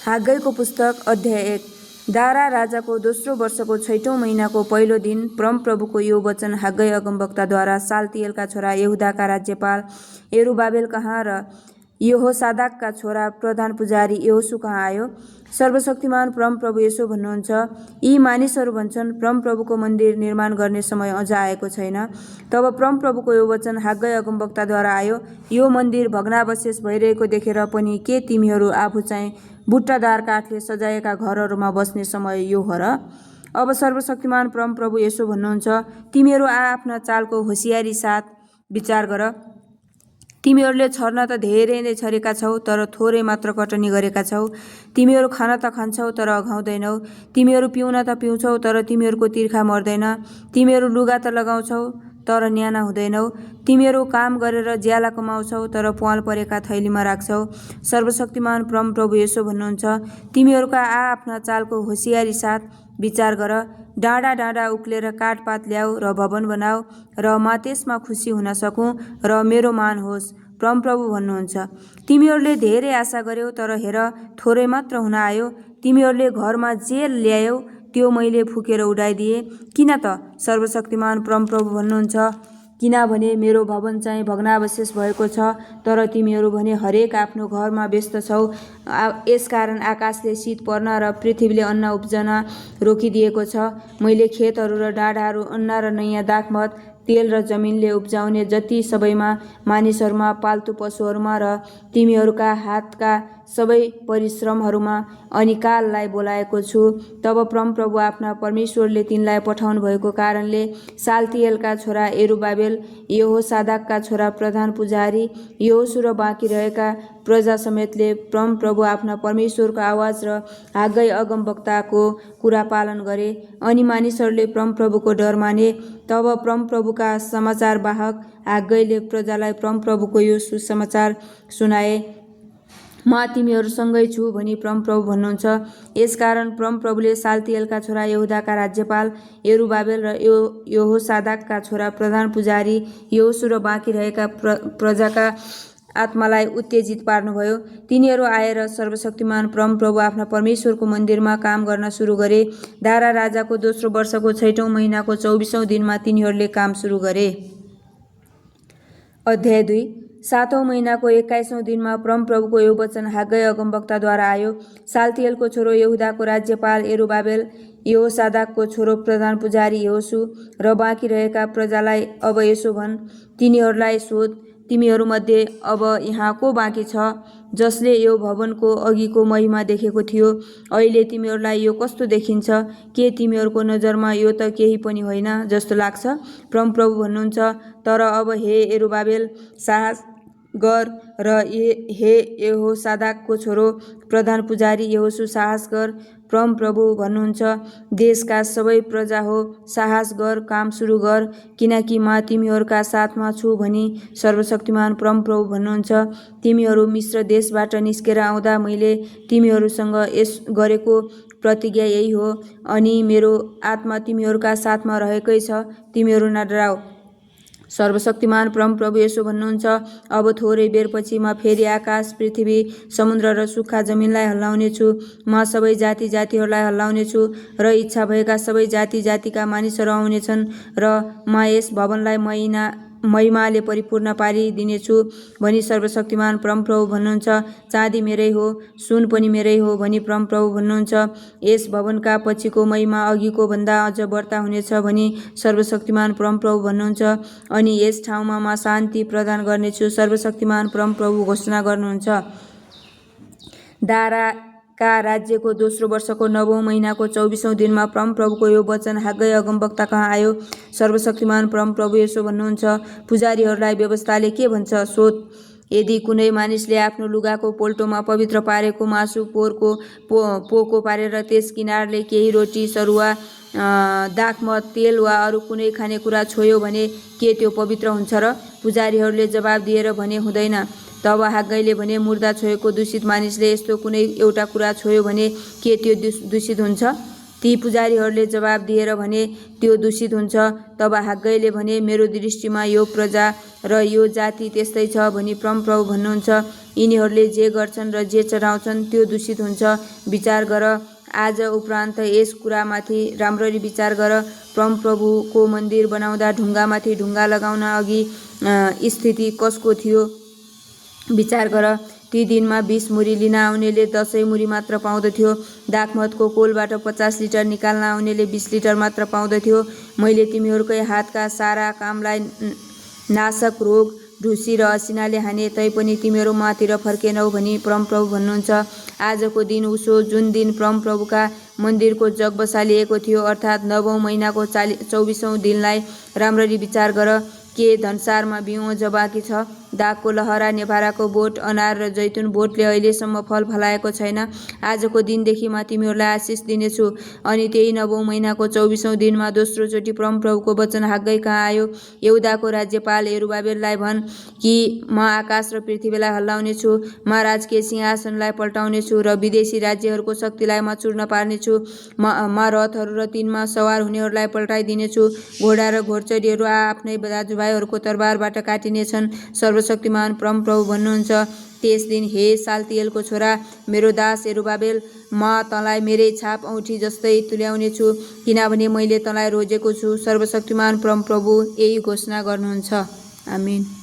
हाग्गैको पुस्तक अध्याय 1। दारा राजाको दोस्रो वर्षको 6औं महिनाको पहिलो दिन परमप्रभुको यो वचन हाग्गै अगमवक्ताद्वारा सालतिएलका छोरा यहुदाका राज्यपाल यरुबाबेल कहाँ र यहोसादाकका छोरा प्रधान पुजारी यहोशू कहाँ आयो। सर्वशक्तिमान परमप्रभु यसो भन्नुहुन्छ, यी मानिसहरू भन्छन्, परमप्रभुको मन्दिर निर्माण गर्ने समय अझ आएको छैन। तब परमप्रभुको यो वचन हाग्गै अगमवक्ताद्वारा आयो, यो मन्दिर भग्नावशेष भइरहेको देखेर पनि के तिमीहरू आफू चाहिँ बुट्टादार काठले सजाएका घरहरूमा बस्ने समय यो हो र? अब सर्वशक्तिमान परमप्रभु यसो भन्नुहुन्छ, तिमीहरू आफ्ना चालको होसियारी साथ विचार गर। तिमीहरूले छर्न त धेरै नै छरेका छौ, तर थोरै मात्र कटनी गरेका छौ। तिमीहरू खान त खान्छौ, तर अघाउँदैनौ। तिमीहरू पिउन त पिउँछौ, तर तिमीहरूको तिर्खा मर्दैन। तिमीहरू लुगा त लगाउँछौ, तर न्याना हुँदैनौ। तिमीहरू काम गरेर ज्याला कमाउँछौ, तर प्वाल परेका थैलीमा राख्छौ। सर्वशक्तिमान परमप्रभु यसो भन्नुहुन्छ, तिमीहरूका आफ्ना चालको होसियारी साथ विचार गर। डाँडा डाँडा उक्लेर काठपात ल्याऊ र भवन बनाऊ र म त्यसमा खुसी हुन सकूँ र मेरो मान होस्। परमप्रभु भन्नुहुन्छ, तिमीहरूले धेरै आशा गर्यौ, तर हेर थोरै मात्र हुन आयो। तिमीहरूले घरमा जे ल्यायौ त्यो मैले फुकेर उडाइदिए। किन त? सर्वशक्तिमान परमप्रभु भन्नुहुन्छ, किनभने मेरो भवन चाहिँ भग्नावशेष भएको छ, तर तिमीहरू भने हरेक आफ्नो घरमा व्यस्त छौ। यसकारण आकाशले शीत पर्न र पृथ्वीले अन्न उब्जन रोकिदिएको छ। मैले खेतहरू र डाँडाहरू, अन्न र नयाँ दाखमत, तेल र जमिनले उब्जाउने जति सबैमा, मानिसहरूमा, पाल्तु पशुहरूमा र तिमीहरूका हातका सबै परिश्रमहरूमा अनिकाललाई बोलाएको छु। तब परमप्रभु आफ्ना परमेश्वरले तिनलाई पठाउनु भएको कारणले सालतिएलका छोरा यरुबाबेल, यहोसादाकका छोरा प्रधान पुजारी यहोशू र बाँकी रहेका प्रजा समेतले परमप्रभु आफ्ना परमेश्वरको आवाज र हाग्गै अगमवक्ताको कुरा पालन गरे। अनि मानिसहरूले परमप्रभुको डर माने। तब परमप्रभुका समाचारवाहक हाग्गैले प्रजालाई परमप्रभुको यो सुसमाचार सुनाए, म तिमीहरूसँगै छु भनी परमप्रभु भन्नुहुन्छ। यसकारण परमप्रभुले सालतिएलका छोरा यहुदाका राज्यपाल यरुबाबेल र यहोसादाकका छोरा प्रधान पुजारी यहोशू र बाँकी रहेका प्रजाका आत्मालाई उत्तेजित पार्नुभयो। तिनीहरू आएर सर्वशक्तिमान परमप्रभु आफ्ना परमेश्वरको मन्दिरमा काम गर्न सुरु गरे। दारा राजाको दोस्रो वर्षको 6औं महिनाको 24औं दिनमा तिनीहरूले काम सुरु गरे। अध्याय 2। 7औं महिनाको 21औं दिनमा परमप्रभुको यो वचन हाग्गै अगमवक्ताद्वारा आयो। सालतिएलको छोरो यहुदाको राज्यपाल यरुबाबेल, यहोसादाकको छोरो प्रधान पुजारी यहोशू र बाँकी रहेका प्रजालाई अब यसो भन्, तिनीहरूलाई सोध, तिमीहरूमध्ये अब यहाँ को बाँकी छ जसले यो भवनको अघिको महिमा देखेको थियो? अहिले तिमीहरूलाई यो कस्तो देखिन्छ? के तिमीहरूको नजरमा यो त केही पनि होइन जस्तो लाग्छ? परमप्रभु भन्नुहुन्छ, तर अब हे यरुबाबेल, साहस गर र हे यहोसादाकको छोरो प्रधान पुजारी यहोशू, साहस गर। परमप्रभु भन्नुहुन्छ, देशका सबै प्रजा हो, साहस गर, काम सुरु गर, किनकि म तिमीहरूका साथमा छु भनी सर्वशक्तिमान परमप्रभु भन्नुहुन्छ। तिमीहरू मिस्र देशबाट निस्केर आउँदा मैले तिमीहरूसँग यस गरेको प्रतिज्ञा यही हो, अनि मेरो आत्मा तिमीहरूका साथमा रहेकै छ। तिमीहरू नडराऊ। सर्वशक्तिमान परमप्रभु यसो भन्नुहुन्छ, अब थोरै बेरपछि म फेरि आकाश, पृथ्वी, समुद्र र सुक्खा जमिनलाई हल्लाउने छु। म सबै जाति जातिहरूलाई हल्लाउने छु र इच्छा भएका सबै जाति जातिका मानिसहरू आउनेछन् र म यस भवनलाई महिमाले परिपूर्ण पारिदिनेछु भनी सर्वशक्तिमान परमप्रभु भन्नुहुन्छ। चाँदी मेरै हो, सुन पनि मेरै हो भनी परमप्रभु भन्नुहुन्छ। यस भवनका पछिको महिमा अघिको भन्दा अझ बढ्ता हुनेछ भनी सर्वशक्तिमान परमप्रभु भन्नुहुन्छ। अनि यस ठाउँमा म शान्ति प्रदान गर्नेछु, सर्वशक्तिमान परमप्रभु घोषणा गर्नुहुन्छ। दाराका राज्यको दोस्रो वर्षको 9औं महिनाको 24औं दिनमा परमप्रभुको यो वचन हाग्गै अगमवक्ता कहाँ आयो। सर्वशक्तिमान परमप्रभु यसो भन्नुहुन्छ, पुजारीहरूलाई व्यवस्थाले के भन्छ सोध। यदि कुनै मानिसले आफ्नो लुगाको पोल्टोमा पवित्र पारेको मासु पोको पारेर त्यस किनारले केही रोटी, सरुवा, दाखमत, तेल वा अरू कुनै खानेकुरा छोयो भने के त्यो पवित्र हुन्छ र? पुजारीहरूले जवाब दिएर भने, हुँदैन। तब हाग्गैले भने, मुर्दा छोएको दूषित मानिसले यस्तो कुनै एउटा कुरा छोयो भने के त्यो दूषित हुन्छ? ती पुजारीहरूले जवाब दिएर भने त्यो दूषित हुन्छ। तब हाग्गैले भने मेरो दृष्टिमा यो प्रजा र यो जाति त्यस्तै छ भनी परमप्रभु भन्नुहुन्छ। यिनीहरूले जे गर्छन् र जे चढाउँछन् त्यो दूषित हुन्छ। विचार गर, आज उपरान्त यस कुरामाथि राम्ररी विचार गर। परमप्रभुको मन्दिर बनाउँदा ढुङ्गामाथि ढुङ्गा लगाउन अघि स्थिति कसको थियो विचार गर। ती दिनमा 20 मुरी लिन आउनेले 10 मुरी मात्र पाउँदथ्यो। दाखमतको कोलबाट 50 लिटर निकाल्न आउनेले 20 लिटर मात्र पाउँदथ्यो। मैले तिमीहरूकै हातका सारा कामलाई नाशक रोग, ढुसी र असिनाले हाने, तैपनि तिमीहरू मातिर फर्केनौ भनी परमप्रभु भन्नुहुन्छ। आजको दिन उसो जुन दिन परमप्रभुका मन्दिरको जग बसालिएको थियो, अर्थात् 9औं महिनाको 24औं दिनलाई राम्ररी विचार गर। के धनसारमा बिउ अझ बाँकी छ? दागको लहरा, नेभाराको बोट, अनार र जैतुन बोटले अहिलेसम्म फल फलाएको छैन। आजको दिनदेखि म तिमीहरूलाई आशिष दिनेछु। अनि त्यही 9औं महिनाको 24औं दिनमा दोस्रो चोटि परमप्रभुको वचन हाग्गै कहाँ आयो। यहुदाको राज्यपाल यरुबाबेललाई भन् कि म आकाश र पृथ्वीलाई हल्लाउनेछु, म राजकीय सिंहासनलाई पल्टाउनेछु र विदेशी राज्यहरूको शक्तिलाई म चूर्ण पार्नेछु। म रथहरू र तिनमा सवार हुनेहरूलाई पल्टाइदिनेछु। घोडा र घोडचढीहरू आफ्नै दाजुभाइहरूको तरबारबाट काटिनेछन्। सर्वशक्तिमान परमप्रभु भन्नुहुन्छ। त्यस दिन हे सालतियलको छोरा, मेरो दास यरुबाबेल, म तँलाई मेरै छाप औँठी जस्तै तुल्याउनेछु, किनभने मैले तँलाई रोजेको छु। सर्वशक्तिमान परमप्रभु यही घोषणा गर्नुहुन्छ। आमिन।